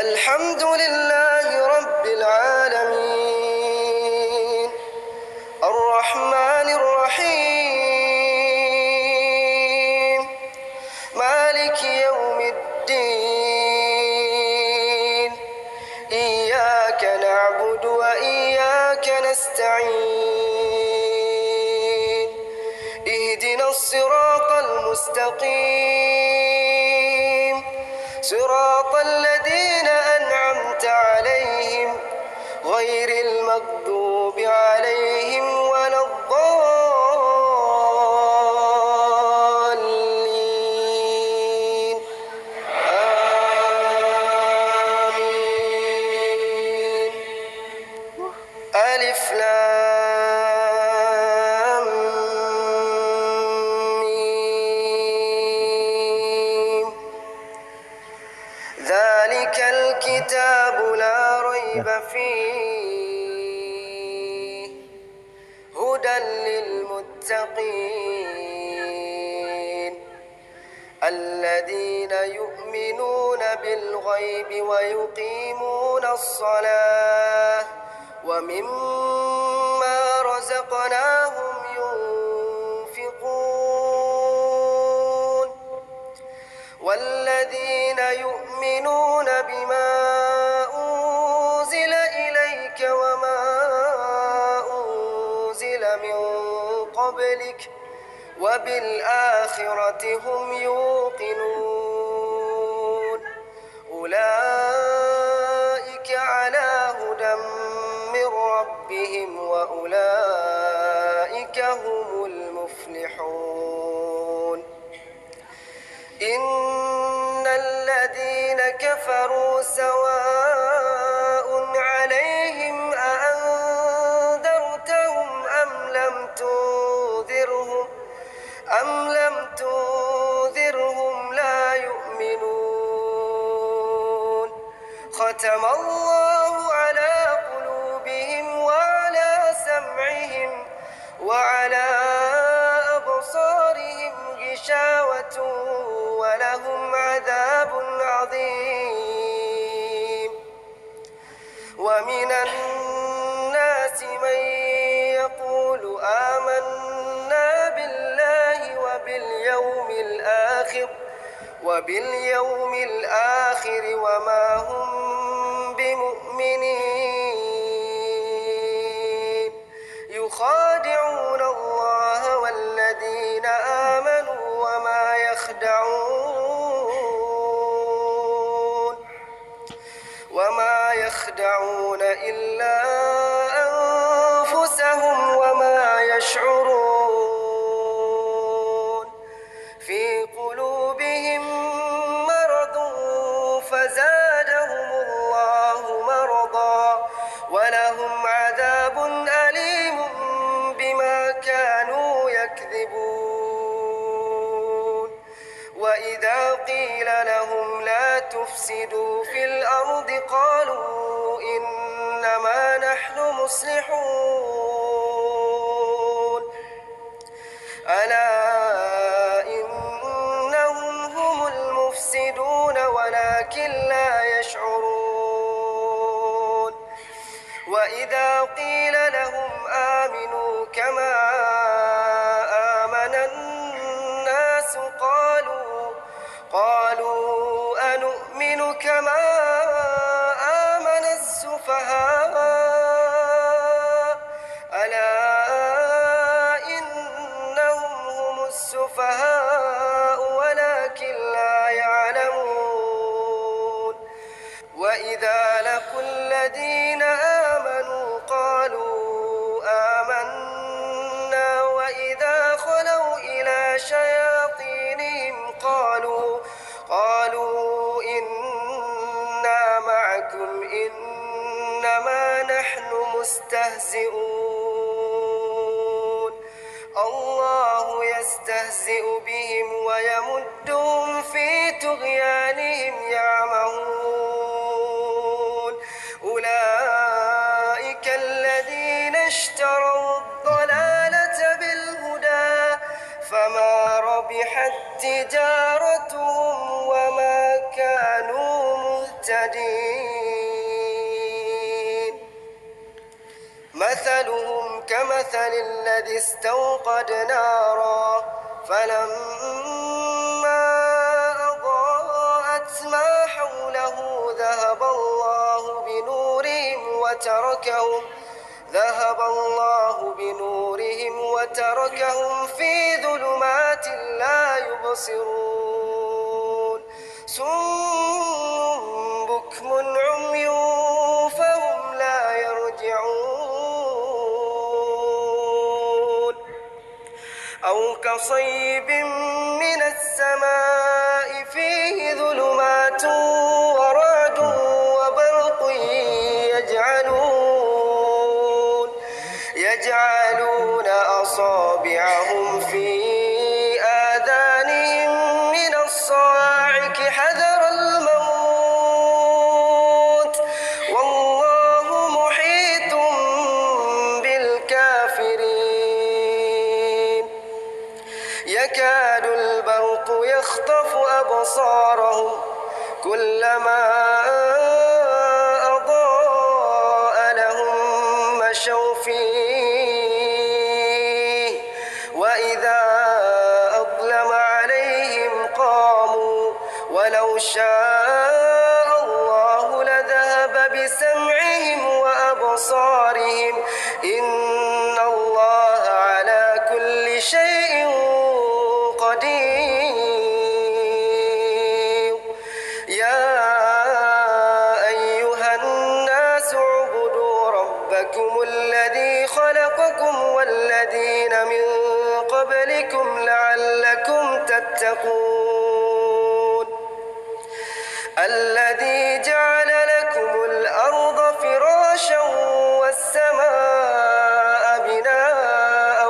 الحمد لله رب العالمين الرحمن الرحيم مالك يوم الدين إياك نعبد وإياك نستعين اهدنا الصراط المستقيم صراط الذين أنعمت عليهم غير المغضوب عليهم ولا الضالين آمين. ألف لام ميم ذلك الكتاب لا ريب فيه هدى للمتقين الذين يؤمنون بالغيب ويقيمون الصلاة ومما رزقناهم ينفقون والذين يؤمنون بما أنزل إليك وما أنزل من قبلك وبالآخرة هم يوقنون أولئك على هدى من ربهم وأولئك هم المفلحون إن الذين كفروا سواء عليهم أأنذرتهم أم لم تنذرهم لا يؤمنون ختم الله على قلوبهم وعلى سمعهم وعلى أبصارهم غشاوة ولهم عذاب عظيم ومن الناس من يقول آمنا بالله وباليوم الآخر وما هم بمؤمنين يخادعون الله والذين آمنوا وما يخدعون إلا أنفسهم وما يشعرون في قلوبهم مرض فزادهم الله مرضا ولهم عذاب أليم بما كانوا يكذبون وإذا قيل لهم لا تفسدوا في الأرض قالوا إنما نحن مصلحون ألا إنهم هم المفسدون ولكن لا يشعرون وإذا قيل لهم آمنوا كما آمن الناس قالوا أنؤمن كما آمن السفهاء ألا إنهم هم السفهاء ولكن لا يعلمون وإذا لقوا الذين آمنوا قالوا آمنا وإذا خلوا إلى شياطينهم قالوا إنا معكم إنما نحن مستهزئون الله يستهزئ بهم ويمدهم في طغيانهم يعمهون أولئك الذين اشتروا الضلالة بالهدى فما ربحت تجارتهم وما كانوا مهتدين. مهتدين مثلهم كمثل الذي استوقد نارا فلما أضاءت ما حوله ذهب الله بنورهم وتركهم في ظلمات لا يبصرون صم بكم عمي فهم لا يرجعون أو كصيب من السماء فيه ظلمات ورعد وبرق يجعلون أصابعهم في آذانهم من الصواعق حذر الموت والله محيط بالكافرين يكاد البرق يخطف أبصارهم كلما أضاء لهم مشوا فيه وإذا أظلم عليهم قاموا ولو شاء الله لذهب بسمعهم وأبصارهم إن الله على كل شيء قدير يا أيها الناس اعبدوا ربكم الذي خلقكم والذين من قبلكم لعلكم تتقون الذي جعل لكم الأرض فراشا والسماء بناء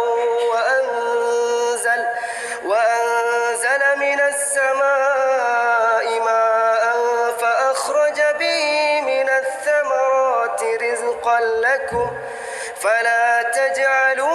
وأنزل من السماء ماء فأخرج به من الثمرات رزقا لكم فلا تجعلوا